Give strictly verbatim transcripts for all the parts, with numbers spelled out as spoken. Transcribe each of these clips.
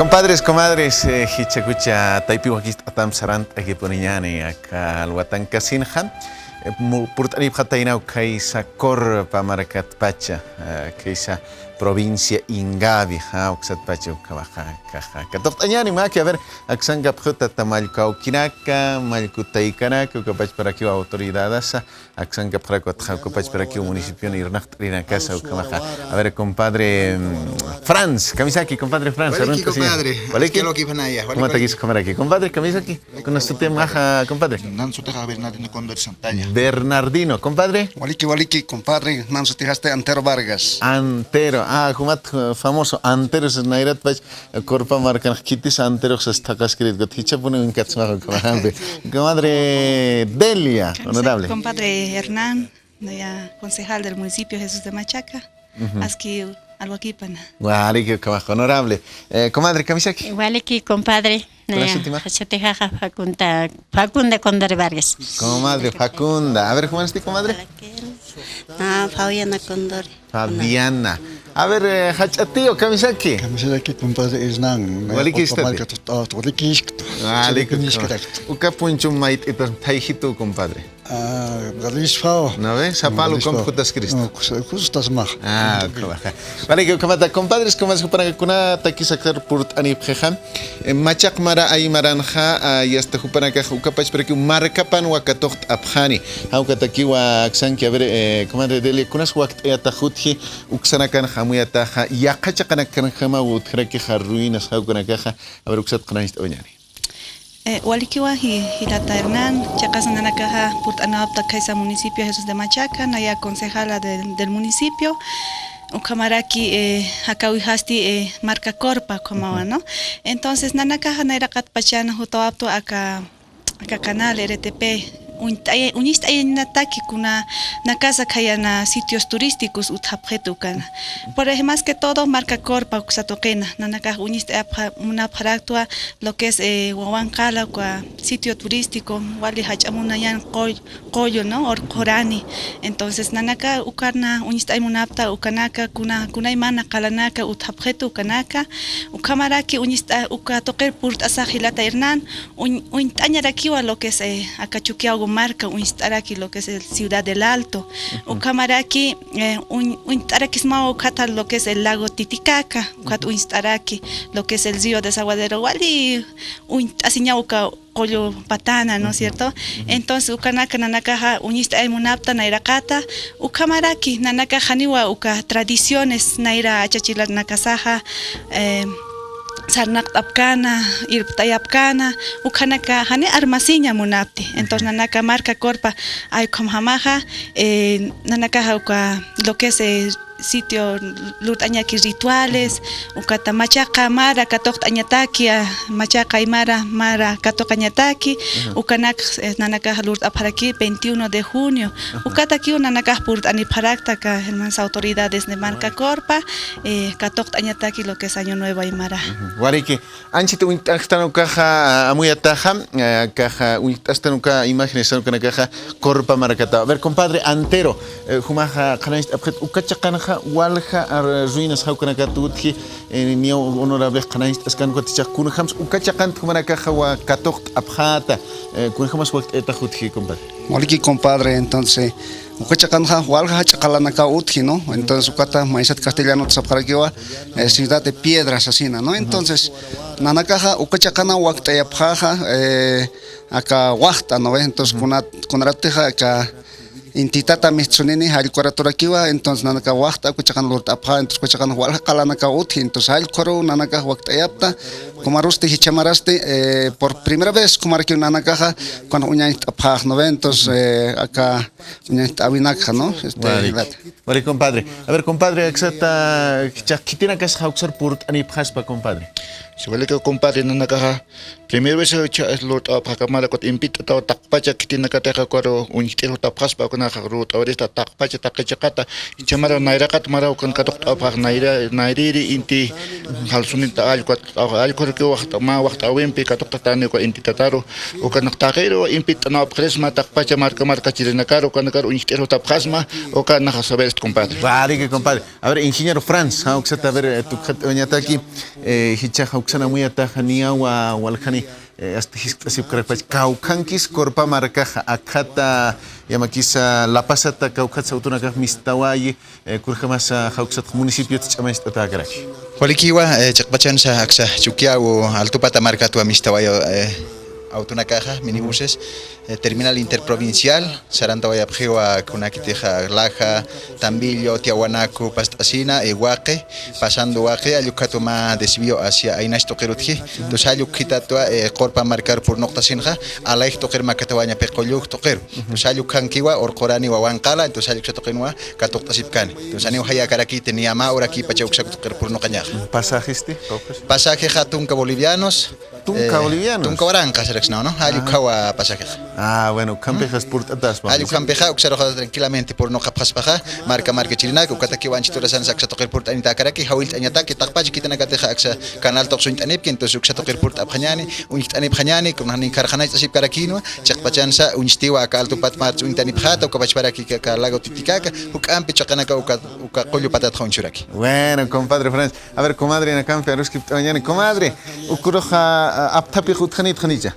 Compadres, comadres, eh, jichhakucha taypiw wakist'atam sarant'akipuniñäni aka alwatankasinxa. Eh, mu-, purt'anipxataynaw khaysa Corpa markatpacha, eh, khaysa provincia Ingavi, ja, uksatpacha ukhamaxa, kaxa. Katuqt'añäni maki, a ver, aksankapxi tata mallku awkinaka, mallku taykanaka, ukapachparakiw autoridadasa, aksankapxarakwa, ukapachparakiw municipion irnaqt'arinakasa ukhamaxa. A ver, compadre, mm, Franz, kamisaki, compadre Franz, waliki, arunta, sí. Compadre. Waliki. Waliki, waliki, waliki. ¿Cómo te quiso, compadre? Compadre, kamisaki. ¿Kuna sutimaxa, compadre? Nan sutixa Bernardino Condori Santalla. Bernardino, compadre. Waliki, waliki, compadre. Nan sutixasti Antero Vargas. Antero. Ah, jumat, eh, famoso Antero, es nayratpach, eh, Corpa markanx khitis Antero, se está cascrito. Jichhapuni uñkatsmaxa, compadre. Comadre Delia, honorable. Compadre Hernán, ya concejal del municipio Jesús de Machaca. Ujú. Aski alwakipana. Waliki, ukhamaxa, honorable. Eh, comadre, kamisaki. Waliki, compadre. ¿Kuna sutimaxa? Sutixa Facunda, Facunda Condori Vargas. Comadre Facunda. A ver, ¿cómo estás, comadre? Ah, Fabiana Condori. Fabiana. A ver, eh, jach'a tío, kamisaki. Kamisaki, compadre Hernán. Waliki, Corpa markatust, ah, waliki. Waliki, uka punchum mayt'itas thayjitu, compadre. Ah, Galisfao. ¿No ve? Sapalu, Galisfao. ¿Cómo jutas Cristo? No, kus-, kustas max. Ah, ukhamaxa. Vale, que ukhamata, compadres, comadres, jupanakax kunataki aksar purt'anipxixa. Eh, machaq mara aymaranxa, ah, y hasta jupanakax ukapachparakiw markapanwa katuqt'apxani. Jawkatakiwa aksanki, a ver, eh, comadre Delia, kunas wakt'ayatax utji, uksanakanxa amuyataxa, yaqha chiqanakanjamaw utjarakixa ruinas jawkanakaxa, a ver, uksat qhanancht'awañäni. Eh, walikiwa ji-, jilata Hernán, chiqas nanakaxa purt'anipxta khaysa municipio Jesús de Machaca, naya concejala del, del municipio, ukhamaraki, eh, jakäwijasti, eh, marka Corpa ukhamawa, ¿no? Entonces, nanakaxa nayraqatpachan jutawapxtu aka, aka canal R T P, uñt'ay-, uñist'ayañataki kunanakasa khayana sitios turísticos utjapxitu ukana. Por ej-, más que todo, marka Corpa uksa tuqina. Nanakax uñist'ayapxa-, munapxaraktwa lo que es, eh, Wawanqala, uka sitio turístico, wali jach'a munañan qull-, qullu, ¿no? Or qurani. Entonces, nanaka ukana uñist'ay munapxta, ukanaka kuna, kunaymana qalanaka utjapxitu ukanaka. Ukhamaraki uñist'a-, uka tuqir purt'asax jilata Hernán, uñ-, uñt'añarakiwa lo que es, eh, aka Chukiyawu marka, uñst'araki lo que es el Ciudad del Alto. Ujú. Ukhamaraki, eh, uñ-, uñt'arakismawa ukhata lo que es el lago Titicaca, ukat uñst'araki lo que es el río Desaguadero, wali uñt'asiñaw uka qullu patana, ¿no es cierto? Ujú. Entonces, ukanaka nanakaxa uñist'ay munapxta nayraqata, ukhamaraki nanakax janiwa uka tradiciones nayra achachilanakasaxa, eh, sarnaqt'apkana, irpt'ayapkana, ukhanaka jani armasiña munapxti. Entonces, nanaka marka Corpa, ay, ukhamjamaxa, eh, nanakaxa uka, lo que es, eh, sitio lurt'añaki rituales, ukata machaqa mara katuqt'añataki, ah, machaqa aymara mara katuqañataki, ujú, ukanak, eh, nanakax lurt'apxaraki veintiuno de junio. Ajá. Ukatakiw nanakax purt'anipxarakta aka hermanas autoridades de marka Corpa, eh, katuqt'añataki lo que es Año Nuevo Aymara. Ujú. Wariki, anchhit uñt'astan ukaxa, amuyataxa, eh, akaxa uñt'astan uka imágenes ukanakaxa Corpa markataw. A ver, compadre Antero, eh, jumaxa qhanancht'apxit, uka chiqanxa walja, ar-, ruinas jawkanakat utji, eh, niya honorable qhanancht'askan ukat chiqa, kunjams uka chiqant jumanakaxa wa katuqt'apxäta, eh, kunjams wakt'ayatax utji, compadre. Waliki, compadre, entonces, uka chiqanxa walja jach'a qalanakaw utji, ¿no? Entonces, ukata maysat castellanot sapxarakiwa, eh, Ciudad de Piedra sasina, ¿no? Ujú. Entonces, nanakaxa uka chiqanaw wakt'ayapxäxa, eh, aka waxt'a, ¿no ve? Entonces, ujú, kuna-, kunaratixa aka inti tata mistsunini jallkuraturakiwa, entonces nanaka waxt'a uka chiqan lurt'apxä, entonces uka chiqan walja qalanakaw utji, entonces jallkuruw nanakax wakt'ayapxta, kumarusti jichhamarasti, eh, por primera vez kumarakiw nanakaxa, kuna uñañcht'apxäx, ¿no ve? Entonces, eh, aka uñañcht'äwinakxa, ¿no? Este, walik, walik, compadre. A ver, compadre, aksata, jichhax khitinakasa jawksar purt'anipxaspa, compadre. Sí, walik, compadre, nanakaxa, Primero vez cha lurt'awapxakamara ukat impit'ataw taqpacha khitinakatixa ukaru uñjt'ir jutapxaspa, ukanaxa lurt'awirista taqpacha taqi chiqata, jichhamara nayraqat mara ukan katuqt'awapxax nayra, nayriri inti jalsunita allku, allkurakiw waxt'a, mä waxt'awimpi katuqtatani uka inti tataru, ukanx taqiru impit'anawapxirisma taqpacha marka marka chirinakaru, ukanakaru uñjt'ir jutapxasma, ukanaxa saberist, compadre. Waliki, compadre. A ver, ingeniero Franz, jan uksata, a ver, eh, tukxat'awañataki, eh, jichhax uksan amuyatax, niyaw waljani, eh, hasta jiskt'asipkarakpach, kawkhankis Corpa markaxa, akhata, yamakisa, La Pazata, kawkhatsa utunakax mistawayi, eh, kunjamasa, jan uksat municipiot ch'amañcht'atäkaraki. Walikiwa, eh, chiqpachansa, aksa Chukiyawu, Altupata markatwa mistawayi, eh, utunakaxa, minibuses, eh, terminal interprovincial, sarantawayapxiwa kunakitixa Laja, Tambillo, Tiahuanaco, past'asina, eh, Waqi, pasando Waqi, jall ukatwa mä desvío hacia Aynash tuqir utji. Entonces jall ukhitatwa, eh, Corpa markar purnuqtasinxa, Alayj tuqir makatawaña, Piqulluk tuqir. Entonces jall ukhankiwa, urqurani wawan qala, entonces jall uksa tuqinwa katuqt'asipkani. Entonces janiw jayäkarakiti, niya mä urakipacha uksa tuqir purnuqañaxa. ¿Pasajisti? Pasajexa tunka bolivianos, Tunka, eh, bolivianos. Tunka waranqa saraksnaw, ¿no? Jall ukhawa pasajexa. Ah, bueno, ukhampixa purt'ataspa. Jall ukhampixa, uksaruxa tranquilamente purnuqapxaspaxa, marka marka chirinak, ukatakiw anchhit urasansa aksa tuqir purt'anitäkaraki, jawillt'añataki, taqpach khitinakatixa aksa canal tuqsuñt'anipki, entonces uksa tuqir purt'apxañani, uñjt'anipxañani, kunjani karxanacht'asipkarakinwa, chiqpachansa uñstiwa aka Altupat marts uñtanipxäta, uka pachparaki aka lago Titicaca, juk'ampi chiqanaka uka, uka qullu patatxa uñchuraki. Bueno, compadre Franz. A ver, comadre, nakampi aruskipt'awañani. Comadre, uküruxa, a, apthapix utjanïtxa, ¿janicha?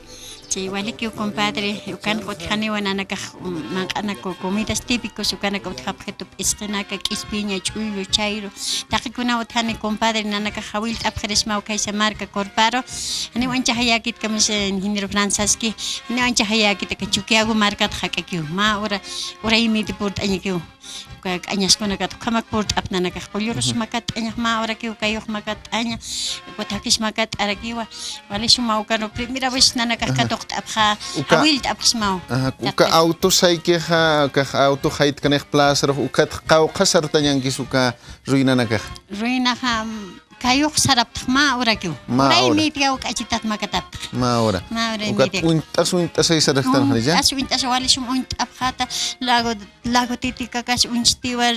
Sí, walikiw, compadre, ukan utjaniwa nanakax, um, manq'ana co-, comidas típicos, ukanaka utjapxitu, p'isqinaka, k'ispiña, ch'ullu, chayru. Taqikunaw utjani, compadre, nanakax jawillt'apxirismaw khaysa marka Corparu. Janiw ancha jayäkit, kamisa ingeniero Franz saski, janiw ancha jayäkit, aka Chukiyawu markat jak'akiw. Mä ura, ura y medi purt'añakiw. Uka k'añaskunakat ukhamak purt'apxta nanakax, qullurus makatt'añax mä urakiw, kayux makatt'aña, uka thakis makatt'arakiwa, wali suma ukaru primera vez nanakax katuqt'apxa, jawillt'apxsmaw. Ajá, uka autosaykixa, ukax auto jaytkanix plazarux, ukatx qawqha sartañankis uka ruynanakax. Ruynaxa, mm, kayux saraptx mä urakiw. Mä ura y mediaw k'achitat makataptx. Mä ura. Mä ura y media. Ukat uñt'as, uñt'asay sarapxtan, ¿janicha? Uñt'as, uñt'as, wali sum uñt'apxäta, lago, lago Titicacax uñstiwa,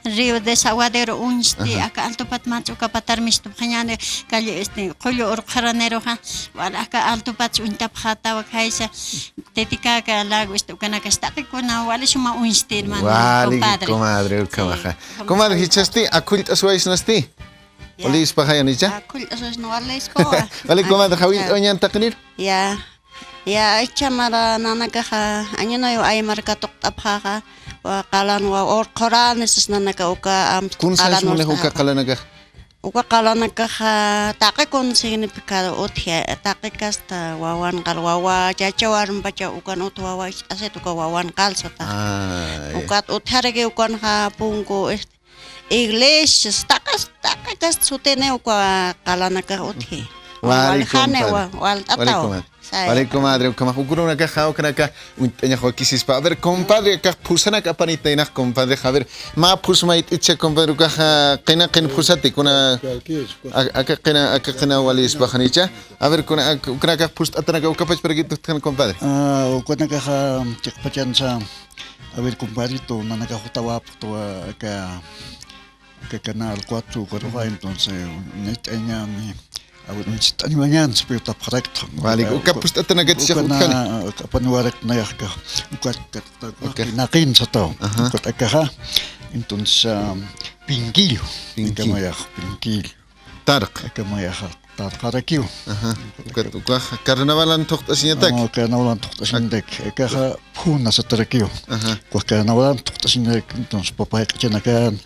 río Desaguadero uñsti, aka Altupat marts uka patar mistupxañäni, calle, este, qullu urqharaniruxa, wali aka Altupat uñtapxätawa khaysa, Titicaca, lago, este, ukanakax taqikuna, wali suma uñsti, hermano, compadre. Wali, comadre, ukhamaxa. Sí. Comadre, jichhasti, akhullt'aswaysnasti. Ya. Walispaxa, ¿janicha? Ah, kull'asasna walispawa. Wali, comadre, jawillt'awañäni taqinir. Ya. Ya, jichhamara nanakaxa, añunayu aymar katuqt'apxaxa, wa qalan wa urqhurani sas nanaka uka, am, ¿Kun qalan sañs munix uka qalanakax? Uka qalanakaxa, taqi kun significado utji, taqi kasta wawan qal, wawa, chacha warmpacha ukan ut wawa, ist'asit uka wawan qal sata. Ay. Ukat utjaraki ukanxa punku, este, iglesias, taqas, taqi kasta sutini uka qalanakax utji. Wali, waljani, compadre. Wa-, walt'ataw. Wali, comadre. Say. Wali, comadre, ukhamax ukürunakaxa, ukanaka uñt'añax wakisispa. A ver, compadre, akax phusanak apanitaynax, compadre. A ver, mä phus mayt'itcha, compadre, ukaxa qina, qin phusati, kuna, a-, aka qina, aka qina walispa, ¿janicha? A ver, kuna, ak-, ukanakax phust'atanaka, uka pachparakit utjkani, compadre. Ah, ukanakaxa, chiqpachansa, a ver, compadrito, nanakax jutawapxtwa, aka, aka Canal cuatro ukaruxa, entonces, ñacht'añäni, a ver, uñcht'añañän, supayutapxarakta. Wali, uka, uka phust'atanakatix ukana, utjkani. Uka apaniwarakta nayax aka, uka, uka, uka, uka, naqin sataw. Ajá. Uka akaxa, entonces, ah, pinkillu. Pinkillu. Aka mayax, pinkillu. Tarq. Aka mayaxa, tarqarakiw. Ajá. Uka, ukaxa carnavalan thuqt'asiñatak. Ah, carnavalan thuqt'asiñatak. Ak- Akaxa phuna satarakiw. Ajá. Uka carnavalan thuqt'asiñatak, entonces, papay q'ichanakan,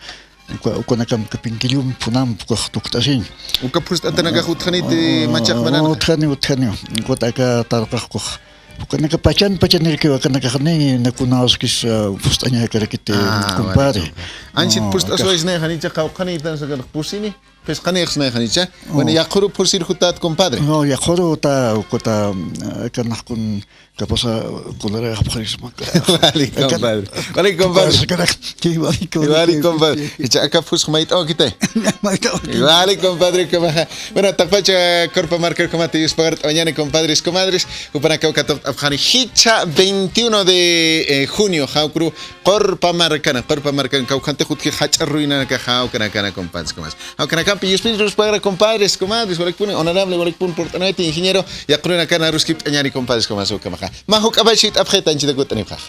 uka, ukanakam aka pinkillum phunam, ukax thuqt'asiñ. Uka phust'atanakax utjaniti, ah, machaq manana. Utjani, utjani. Ukat aka tarqax ukax. Ukanaka pachan, pachanirakiw, akanakax ni nakunawaskis, ah, phust'añakarakiti, ah, compadre. Wali. Anchhit, ah, phust'aswaysnay, ¿janicha? Qawqhanïtan sakan pusini. Phisqanix, ¿no? Janicha. Bueno, yaqhuru phursir jutat, compadre. No, yaqhuru ta, kuta, eh, kanaxkun, kapusa, kunara, japjarisma. Vale, compadre. Vale, compadre. Vale, compadre. Icha aka phusq mayt'awkitay. Vale, compadre, kamaxa. Bueno, taqpacha Corpa Marcar, compadre, yuspagart'awañani, compadres, comadres. Jupanakaw katuqt'apxani jichha veintiuno de, eh, junio, jawkru Corpa Marcana, Corpa Marcana, kawkhantix utji jach'a ruynanaka jawkanakana, compadres, comadres. Jawkanakampi yuspin ruspagara, compadres, comadres, walakpuni honorable, walakpuni purt'anayta, ingeniero, yaqhurunakana aruskipt'añani, compadres, comadres, ukamaxa. Mä juk'apach jit'apxita anchita kutanipxax.